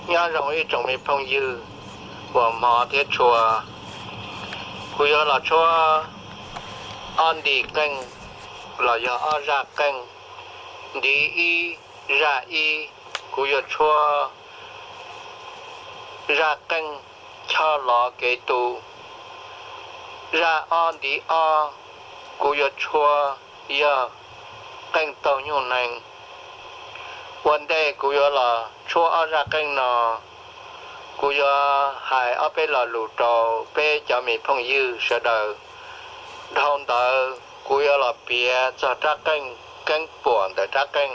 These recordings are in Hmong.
Nyob zoo ib tsoom me phooj ywg uas hmov thiab tshua, kuv yuav los tshuab ob nti qeej los yog ob zaj qeej. Nti ib, zaj ib, kuv yuav tshuab zaj qeej choj lov kev tu. Zaj ob, nti ob, kuv yuav tshuab yog qeej taug nyuj nees. Ua ntej kuv yuav los tshuab ob zaj qeej no, kuv yuav hais ob peb lo lus rau peb cov me phooj ywg sawv daws. Dhau ntawd kuv yuav los piav txog rab qeej, keeb puam ntawm rab qeej.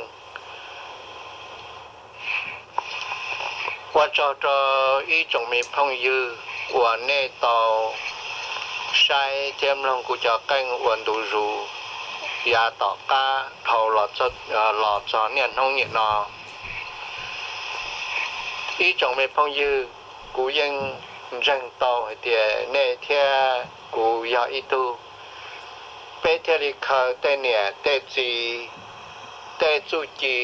Ua tsaug rau ib tsoom me phooj ywg uas nej tau saib thiab mloog kuv cov qeej uas ntu zus yav tom qab dhau los txog niaj hnub niam no. Ib tsoom me phooj ywg, kuv yeej ntseeg tau hais tias nej thiab kuv yog ib tug, peb thiaj li khaws tej niam tej txiv tej txuj ci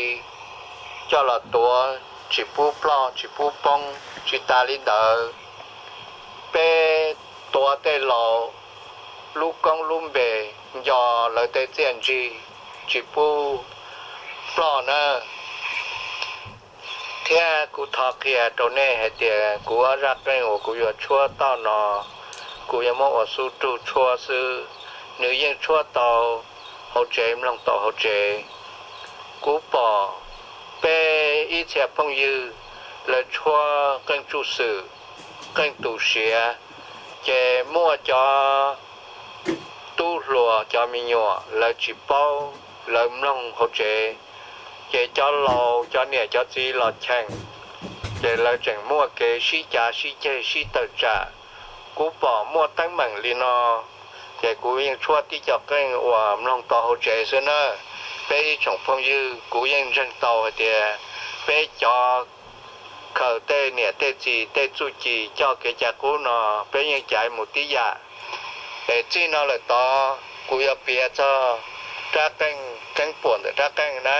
coj los tuav tsis pub ploj tsis pub poob. Tsis tas li ntawd, peb tuav tej laus lub koob lub npe, nco lawv tej txiaj ntsig tsis pub ploj na. Thiab kuv thov qhia rau nej hais tias kuv ob zaj qeej uas kuv yuav tshuab toj no, kuv yuav muab ua xub rug tshuab xwb, nws yeej tshuab tau hauv tsev mloog tau hauv tsev. Kuv pom peb ib txhia phooj ywg lawv tshuab qeej tsuj xwm, qeej tu siav, ces muaj cov tub hluas cov me nyuam lawv tsis paub, lawv mloog hauv tsev, ces cov laus cov niam cov txiv los cheem, ces lawv tseem muaj kev sib cav sib ceg sib tawm tsam. Kuv pom muaj teeb meem li no, ces kuv yeej tshuab tib co qeej uas mloog tau hauv tsev xwb na. Peb ib tsoom phooj ywg, kuv yeej ntseeg tau hais tias peb cov khaws tej niam tej txiv tej txuj ci coj kev cai qub no, peb yeej caiv mus tib yam. Es txij no lawm tod kuv yuav piav txog rab qeej, keeb puam ntawm rab qeej na.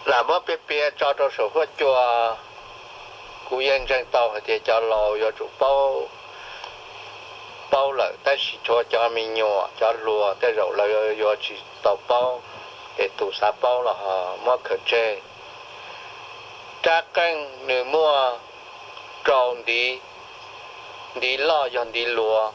Lam muab piav piav tso rau saum huab cua. Kuv yeej ntseeg tau hais tias cov laus yuav tsum paub, paub lawm, tab sis tshuav cov me nyuam cov hluas tej zaum lawv yuav tsis tau paub, es tus xav paub los ho muab khaws tseg. Rab qeej nws muaj rau nti, nti loj yog nti luav.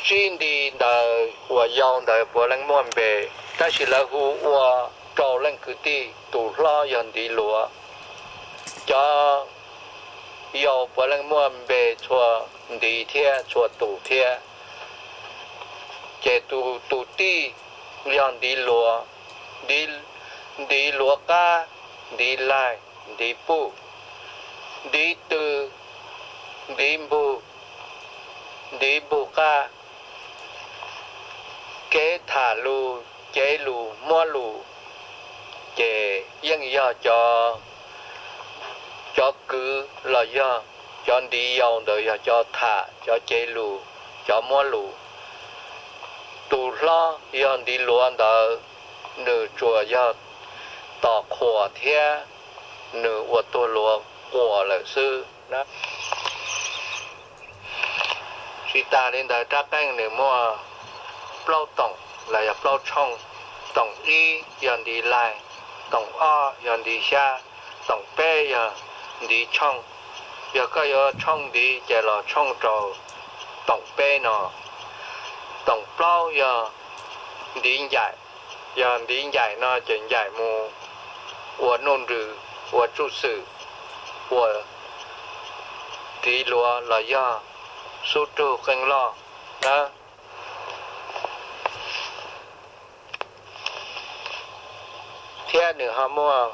Tsib nti ntawd uas yau ntawd puav leej muaj npe, tab sis lawv hu ua rau leej kwv tij. Tus hlob yog nti luav, cov yau puav leej muaj npe txhua nti thiab txhua tus thiab. Ces tus, tus tij yog nti luav, nti, nti luav qab, nti laig, nti puj, nti tw, nti npug, nti npug qab. Kev tham lus, cev lus, muab lus, ces yeej yog cov, cov kwv los yog cov nti yau ntawd yog cov tham, cov cev lus, cov muab lus. Tus hlob yog nti luav ntawd, nws tsuas yog tos qhuas thiab nws ua tuag luav quas lawm xwb. Tsis tas li ntawd, rab qeej nws muaj plaub toom los yog plaub tshooj. Toom ib yog nti laig, toom ob yog nti xyab, toom peb yog nti tshooj. Yog koj yuav tshooj nti ces los tshooj rau toom peb no. Toom plaub yog nti ncaim, yog nti ncaim no ces ncaim mus ua nuj nrws, ua tsuj xwm, ua ntiv luav los yog xub rug qeej loj na. Thiab nws ho muaj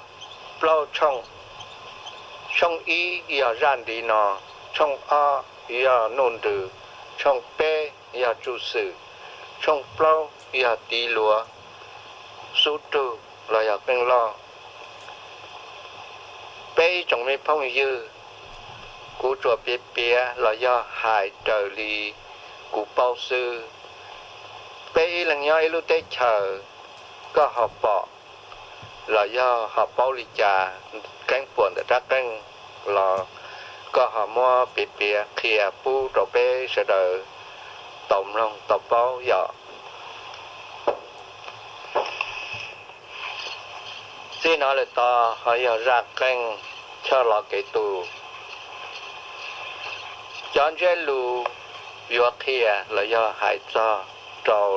plaub tshooj. Tshooj ib yog zaj ntiv no, tshooj ob yog nuj nrws, tshooj peb yog tsuj xwm, tshooj plaub yog tiv luav, xub rug los yog qeej loj. Peb ib tsoom me phooj ywg, kuv tsuas piav piav los yog hais raws li kuv paub xwb. Peb ib leeg nyob ib lub teb chaws, koj ho pom los yog ho paub li cas, keeb puas ntawm rab qeej los koj ho muab piav piav qhia pub rau peb sawv daws tau mloog tau paub yom. Txij no lawm tod ho yog zaj qeej Choj Lov Kev Tu. Cov ntsiab lus yuav qhia los yog hais txog rau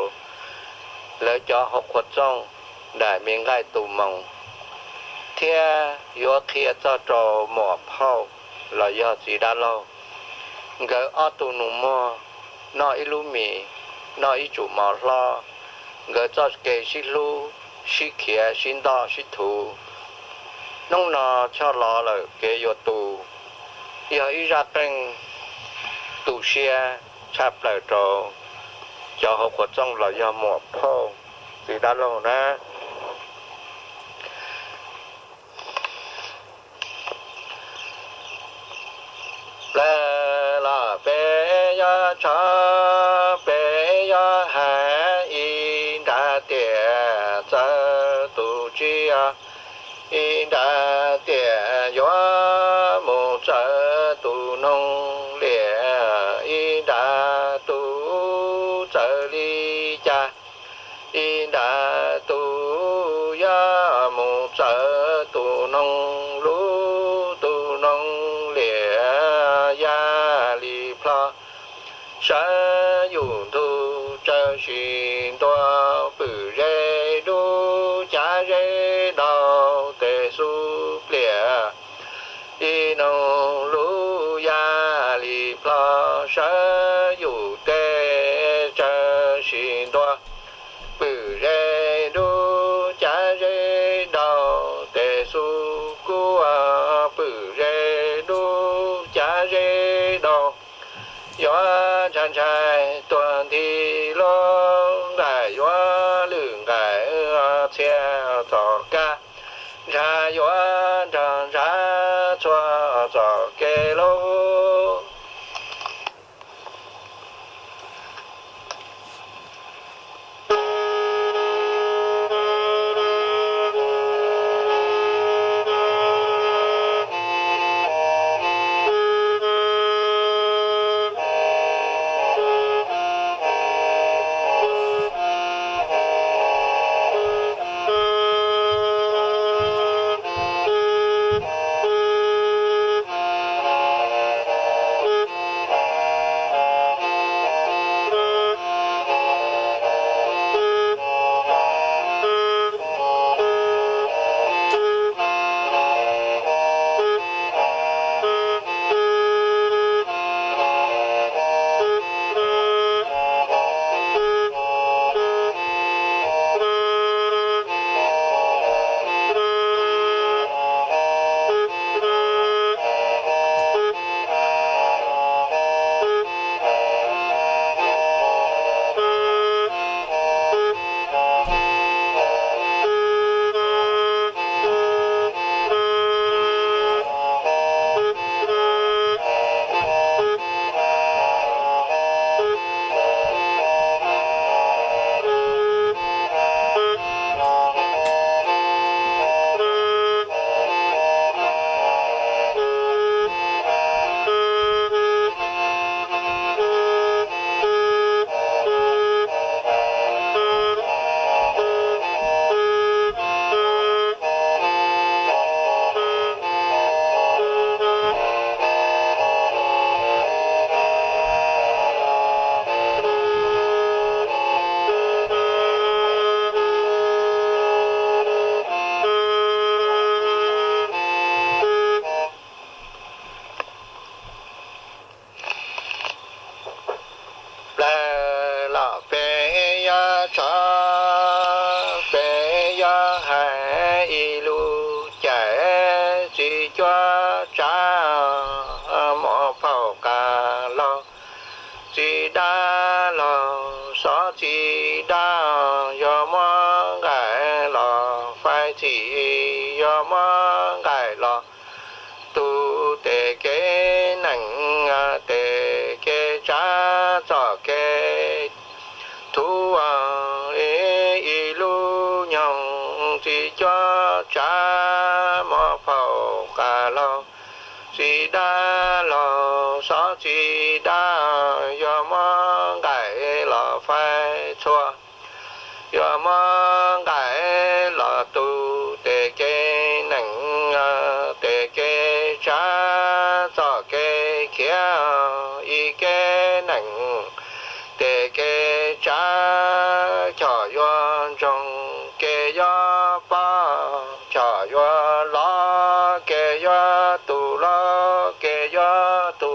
lawv cov hauv qhua txooj daim me nqaij tu moo, thiab yuav qhia txog rau muam phauj los yog txiv dab laug, nkawd ob tug nus muag noj ib lub mis, noj ib tsum mov hlob, nkawd txoj kev sib hlub, sib khiav, sib ntoj, sib thuv. Hnub no Choj Lov lawm kev yuav tu, yog ib zaj qeej tu siab tshaj plaws rau cov hauv qhua txooj los yog muam phauj txiv dab laug na. Plaws los peb yuav tshov, peb yuav hais, ib nrab tiam txawv tus tsis yog, ib nrab tiam yuav mus txawv tus noog liam, ib nrab tus txawv li cas, ib nrab tus yuav mus txawv tus noog lub, tus noog liam yam li plho. Sawv yus ntug tsawv sim ntua, pwm zeb dub cav zeb daug tes xub pliam, ib noog lub yam li plho. Sawv yus tej tsawv sim ntua, pwm zeb dub cav zeb daug tes xub kub, pwm zeb dub cav zeb daug. Yuav ntshai ntshai tuag nthi lub nqaim, yuav lwm nqaim txhia txoj kab, ntshav yuav nrog ntshav txhua txoj kev lauj. Plaws los peb yuav tshov, peb yuav hais ib lub caij, txiv cuab tsav, muam phauj qas laug, txiv dab laug, xov txiv dab, yog muab nqaim los faib txhij, yog muab nqaim los tu tes kev neeg, tes kev tsav, txoj kev thuv, ib lub nyoog txiv cuab tsav muab faus qas laug, txiv dab laug xov txiv dab, yuav muab nqaim los faib txhua, yuav muab nqaim los tu, tes kev nees, tes kev tsav, txoj kev khiav, ib kev nees, tes kev tsav, choj yuav ntsoog, kev yuav pab, choj yuav lov, kev yuav tu lov, kev yuav tu.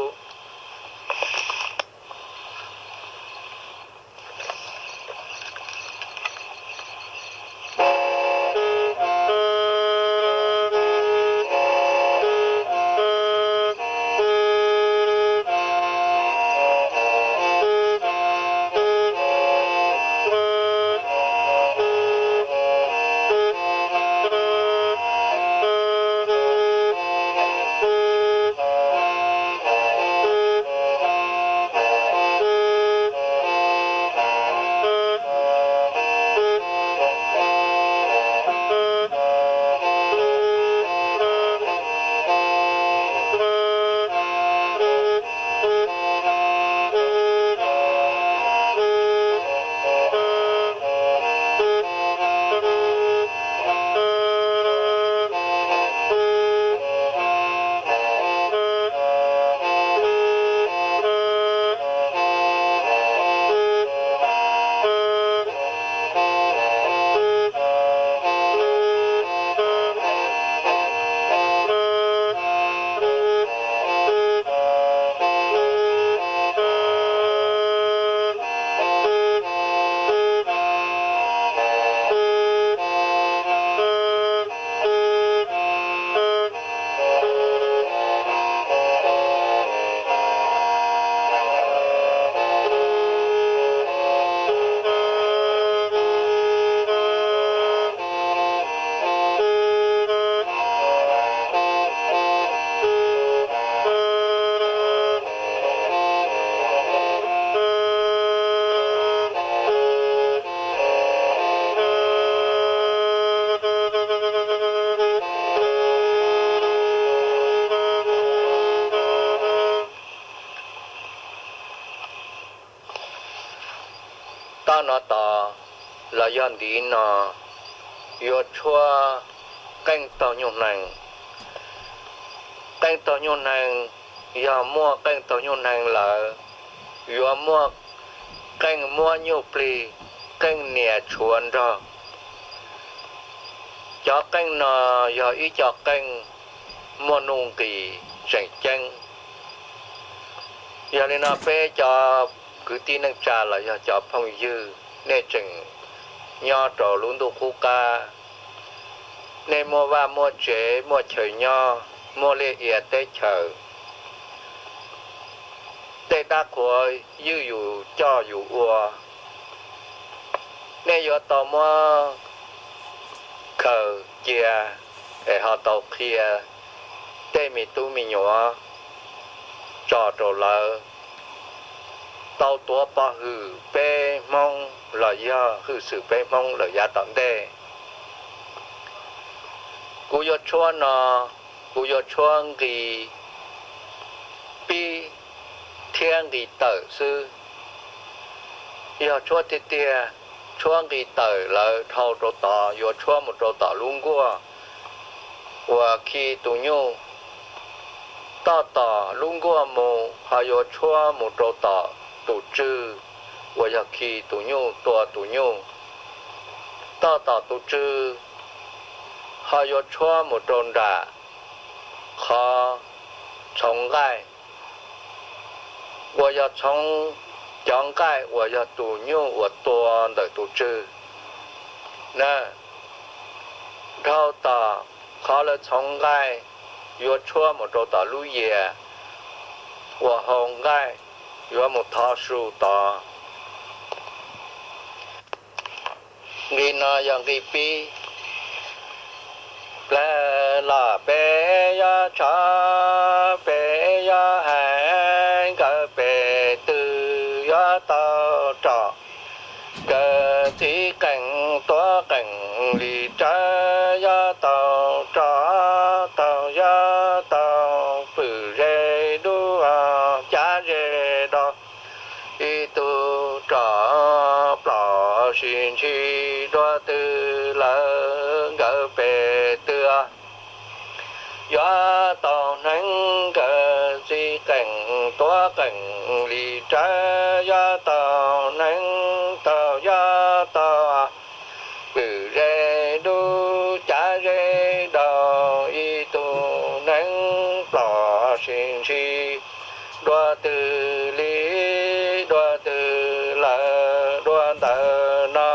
Tab no tos los yog ntiv no yuav tshuab qeej taug nyuj hnees. Qeej taug nyuj hnees, yog muaj qeej taug nyuj hnees lawm, yuav muaj qeej muab nyuj plig, qeej nias tshuav nrog. Cov qeej no yog ib co qeej muaj nuj nqis tseem ceeb. Yog li no peb cov kwv tij neej tsa los yog cov phooj ywg, nej tseem nyob rau lub ntuj qub qab, nej muaj vaj muaj tsev, muaj chaw nyob, muaj liaj ia teb chaws, tej dab qhuas ywj yus coj yus ua, nej yuav tau muab khaws cia es ho tau qhia tej me tub me nyuam tso rau lawv tau tuav pov hwm peb Hmoob los yog hwj xwm peb Hmoob lawm yav tom ntej. Kuv yuav tshuab no, kuv yuav tshuab nqi pib thiab nqi tawm xwb. Yog tshuab tiag tiag, tshuab nqi tawm lawm dhau rau tod, yuav tshuab mus rau tom lub nkuaj uas khi tus nyuj. Toj tom lub nkuaj mus ho yuav tshuab mus rau tom tus tswg uas yog khi tus nyuj, tua tus nyuj. Toj tom tus tswg ho yuav tshuab mus rau nram qhov txhoov nqaij uas yog txhoov cov nqaij uas yog tus nyuj uas tua ntawm tus tswg na. Dhau tom qhov lawv txhoov nqaij yuav tshuab mus rau tom lub yias uas hau nqaij, yuav mus thov su tod. Nqi no yog nqi pib. Plag los peb yuav tshov, peb yuav hais, nkawd peb twg yuav tau rov, nkawd txiv qeej tuav qeej li rawv. twg lawm nkawd pem twg, yuav tau hneev nkawd txiv qeej tuav qeej li rawv, yuav tau hneev tau yuav tau pwm zeb dub cav zeb daug, ib tug hneev plom sib ntshis dua twg li, dua twg lawm dua ntawm no.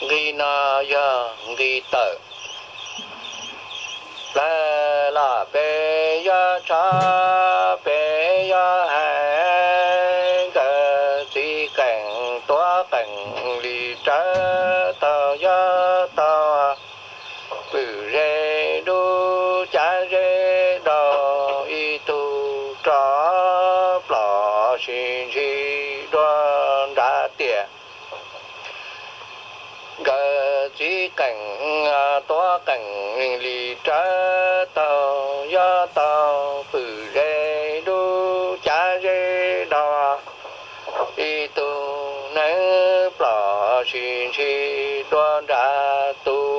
Nqi no yog nqi tawm. Plawg los peb yuav tshov peb yuav hais, nkawd txiv qeej tuav qeej li rawv tau yuav tau pwm zeb dub cav zeb daug, ib tug rog plom sib ntshis dua nrad tiam. Nkawd txiv qeej tuav qeej li rawv tau yuav tau pwm zeb dub cav zeb daug, ib tug hneev plom sib ntshis dua nrad tus.